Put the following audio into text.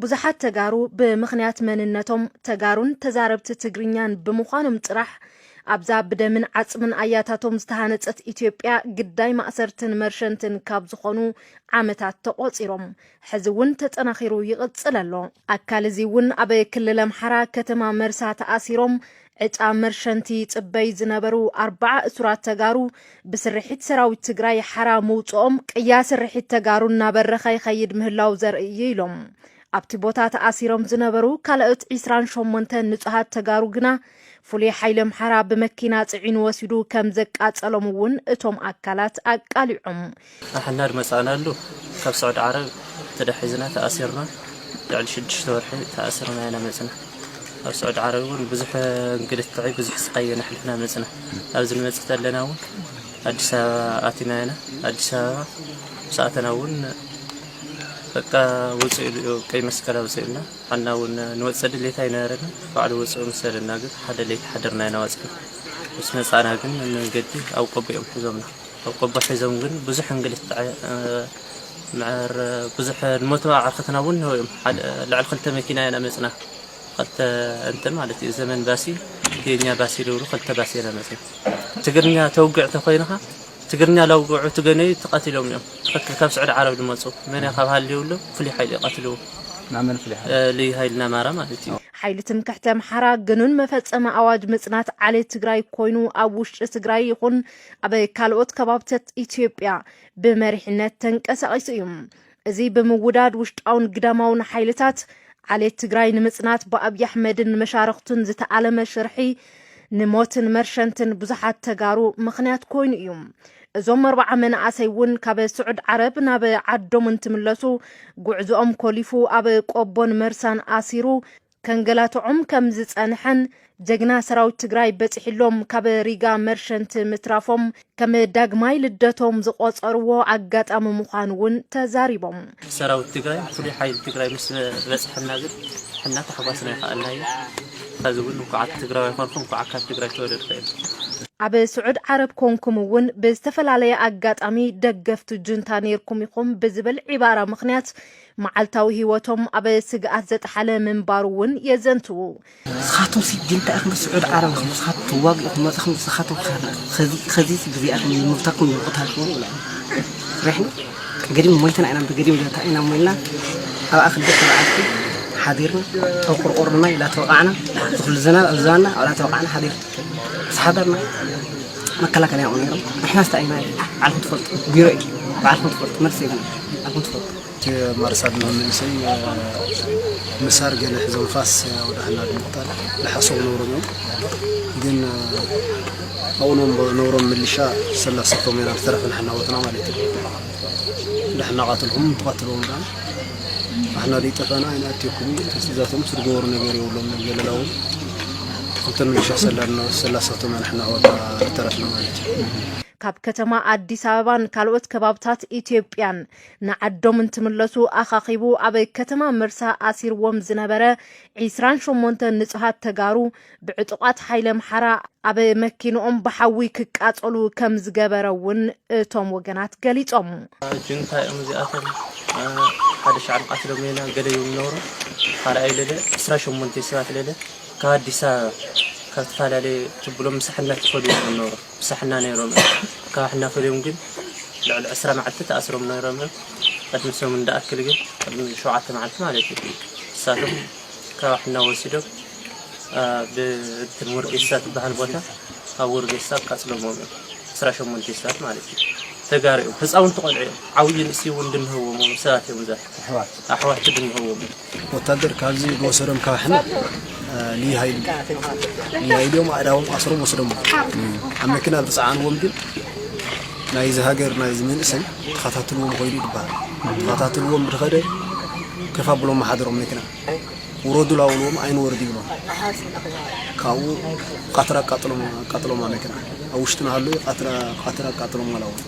ብዙሓት ተጋሩ ብምኽንያት መንነቶም ተጋሩን ተዛረብቲ ትግርኛን ብምዃኖም ጥራሕ ኣብዛ ብደምን ዓጽምን ኣያታቶም ዝተሃነጸት ኢትዮጵያ ግዳይ ማእሰርትን መርሸንትን ካብ ዝኾኑ ዓመታት ተቖጺሮም። ሕዚ እውን ተጠናኺሩ ይቕጽል ኣሎ። ኣካል እዚ እውን ኣብ ክልል ኣምሓራ ከተማ መርሳ ተኣሲሮም ዕጫ መርሸንቲ ይጽበይ ዝነበሩ ኣርባዓ እሱራት ተጋሩ ብስርሒት ሰራዊት ትግራይ ሓራ ምውፅኦም ቅያ ስርሒት ተጋሩ እናበረኸ ይኸይድ ምህላው ዘርኢ እዩ ኢሎም። ኣብቲ ቦታ ተኣሲሮም ዝነበሩ ካልኦት ዒስራን ሸሞንተ ንጹሃት ተጋሩ ግና ፍሉይ ሓይሊ ኣምሓራ ብመኪና ጽዒኑ ወሲዱ ከም ዘቃጸሎም እውን እቶም ኣካላት ኣቃሊዖም። ኣሕና ድመጻእናሉ ካብ ስዑድ ዓረብ ተዳሒዝና ተኣሲርና ልዕሊ ሽዱሽተ ወርሒ ተኣሲርና ኢና መጽና። ኣብ ስዑድ ዓረብ እውን ብዙሕ እንግልትዒ ብዙሕ ስቃይ ኢና ኣሕሊፍና መጽና። ኣብዚ ንመጽእ ዘለና እውን ኣዲስ ኣበባ ኣቲና ኢና። ኣዲስ ኣበባ ምስ ኣተና እውን በቃ ውፅእ ኢሉ እዩ፣ ቀይ መስቀል ኣውፅእልና። ሓና እውን ንወፅእ ድሌት ኣይነበረና፣ ባዕሉ ውፅእ መሰለና፣ ግን ሓደ ለይቲ ሓደርና ኢና ወፅና። ምስ መፃና ግን መንገዲ ኣብ ቆቦ እዮም ሒዞምና። ኣብ ቆቦ ሒዞም ግን ብዙሕ እንግልት፣ እ፣ ምዕር ብዙሕ ንሞት ኣዕርክትና እውን ነው እዮም። ሓደ ልዕሊ ክልተ መኪና ኢና መፅና። ክልተ እንትን ማለት እዩ፣ ዘመን ባሲ፣ የኛ ባሲ ዝብሉ ክልተ ባሲ ኢና መፅና። ትግርኛ ተውግዕ ተኮይንኻ ትግርኛ ላውግዑ ትገነዩ ተቐቲሎም እዮም። ትኽክል፣ ካብ ስዑዲ ዓረብ ዝመፁ መን ካብ ሃልዩ ኣሎ ፍሉይ ሓይሊ እዩ ቀትልዎ። ናመን ፍሉይ ሓይሊ? እ፣ ልዩ ሃይልና ማራ ማለት እዩ። ሓይሊ ትምክሕቲ ኣምሓራ ግኑን መፈጸሚ ኣዋጅ ምጽናት ዓሌት ትግራይ ኮይኑ ኣብ ውሽጢ ትግራይ ይኹን ኣብ ካልኦት ከባብታት ኢትዮጵያ ብመሪሕነት ተንቀሳቒሱ እዩ። እዚ ብምውዳድ ውሽጣውን ግዳማውን ሓይልታት ዓሌት ትግራይ ንምጽናት ብኣብይ ኣሕመድን መሻርኽቱን ዝተኣለመ ሽርሒ ንሞትን መርሸንትን ብዙሓት ተጋሩ ምኽንያት ኮይኑ እዩ። እዞም ኣርባዓ መናእሰይ እውን ካብ ስዑድ ዓረብ ናብ ዓዶም እንትምለሱ ጉዕዞኦም ኮሊፉ ኣብ ቆቦን መርሳን ኣሲሩ ከንገላትዖም ከም ዝጸንሐን ጀግና ሰራዊት ትግራይ በጺሕሎም ካብ ሪጋ መርሸንት ምትራፎም ከም ዳግማይ ልደቶም ዝቖጸርዎ ኣጋጣሚ ምዃኑ እውን ተዛሪቦም። ሰራዊት ትግራይ፣ ፍሉይ ሓይሊ ትግራይ ምስ በጽሐና ግን ሕና ታሕጓስና ይኸኣልና እዩ። ሕዚ እውን እንኳዕ ትግራዊ ኣይኮንኩ፣ እንኳዕ ካብ ትግራይ ተወለድኩ እየ። ኣብ ስዑድ ዓረብ ኮንኩም እውን ብዝተፈላለየ ኣጋጣሚ ደገፍቲ ጁንታ ነይርኩም ኢኹም ብዝብል ዒባራ ምኽንያት መዓልታዊ ህይወቶም ኣብ ስግኣት ዘጥሓለ ምንባሩ እውን የዘንትዉ። ንስኻትኩም ሲ ጅንታ ኢኹም፣ ስዑድ ዓረብ ኢኹም፣ ንስኻትኩም ትዋግኡ ኢኹም መጻኹም፣ ንስኻትኩም ከ-፣ ኸዚ፣ ኸዚ ግዜኣትኩም ንምብታኩም ይቕታልኩም ይብላ። ርሕና ገዲም ሞይትና ኢና፣ ብገዲም ጀንታ ኢና ሞይልና። ኣብኣ ክልተ መዓልቲ ሓዲርና፣ ኣብ ቆርቆሮና ኢላ ተወቃዕና፣ ዝኹሉ ዝናብ ኣብ ዝባና ኣብኣ ተወቃዕና ሓዲርና። ምስ ሓደርና መከላከልያ ኣብኡ ነይሮም። ንሕና ስታይ ኢና፣ ባዕልኩም ትፈልጡ፣ ቢሮ እዩ፣ ባዕልኩም ትፈልጡ፣ መልሲ የብልና፣ ባዕልኩም ትፈልጡ። እቲ ማርሳ ድማ መንእሰይ፣ እ፣ ምሳር ገለ ሒዞም ፋስ ወደ ሕና ብምቕጣል ዝሓሰቡ ነብሮም እዮም። ግን፣ እ፣ ኣብኡ ነብሮም ምልሻ ሰላሳቶም ኢና ዝተረፍና ሕና ቦትና ማለት እዩ። ድሕና ቃትልኩም ትቐትልዎም ደኣ ንሕና ደይጠፋና ኣይንኣትየኩም። ተስቲዛቶም ዝገበሩ ነገር የብሎም። ገለላውን ክልተ ምልሻ ሰላሳቶም ኢና ሕና ወዳ ዝተረፍና ማለት እዩ። ካብ ከተማ ኣዲስ ኣበባን ካልኦት ከባብታት ኢትዮጵያን ንዓዶም እንትምለሱ ኣኻኺቡ ኣብ ከተማ መርሳ ኣሲርዎም ዝነበረ ዒስራን ሸሞንተ ንጹሃት ተጋሩ ብዕጡቓት ሓይሊ ኣምሓራ ኣብ መኪንኦም ብሓዊ ክቃጸሉ ከም ዝገበረ እውን እቶም ወገናት ገሊጾም። ጁንታ እዮም እዚኣቶም። ሓደ ሻዕ ንቃትሎም ኢና፣ ገለ እዮም ነብሩ። ካልኣይ ለለ ዕስራ ሸሞንተ ሰባት ለለ ካብ ኣዲስ ኣበባ ካብ ዝተፈላለየ ትብሎም ምሳሕና ትፈልዩ እዮም ነብሩ። ምሳሕና ነይሮም እዮም። ካብ ሕና ፈልዮም ግን ልዕሊ ዕስራ መዓልቲ ተኣስሮም ነይሮም እዮም። ቅድሚ ሰሙን እንዳኣክል ግን፣ ቅድሚ ሸውዓተ መዓልቲ ማለት እዩ። ንሳቶም ካብ ሕና ወሲዶም፣ አ፣ ብእንትን ውርጌሳ ትበሃል ቦታ፣ ኣብ ውርጌሳ ኣቃጽሎምዎም እዮም። ዕስራ ሸሞንተ ሰባት ማለት እዩ። ተጋሩ እዮም። ህፃውንቲ ቆልዑ እዮም። ዓብዪ ንእሲ እውን ድንህዎም እዮም። ሰባት እዮም እዛ ኣሕዋት። ኣሕዋት ድንህዎም እዮም። ወታደር ካብዚ ዝወሰዶም ካብ ሕና፣ አ፣ ልዩ ሃይል፣ ልዩ ሃይል እዮም። ኣእዳዎም ኣስሮም ወስዶም። ኣብ መኪና ዝፀዓንዎም ግን ናይዚ ሃገር ናይዚ መንእሰይ ተኸታትልዎም ኾይዱ ይበሃል። ተኸታትልዎም ብድኸደ ከፍ ኣብሎም ሓደሮም መኪና። ውረዱ ላውልዎም ኣይንወርድ ይብሎም። ካብኡ ቃትራ ኣቃጥሎም፣ ኣቃጥሎም መኪና። ኣብ ውሽጥና ሃለዉ ቃትራ፣ ቃትራ ኣቃጥሎም ኣላዎም።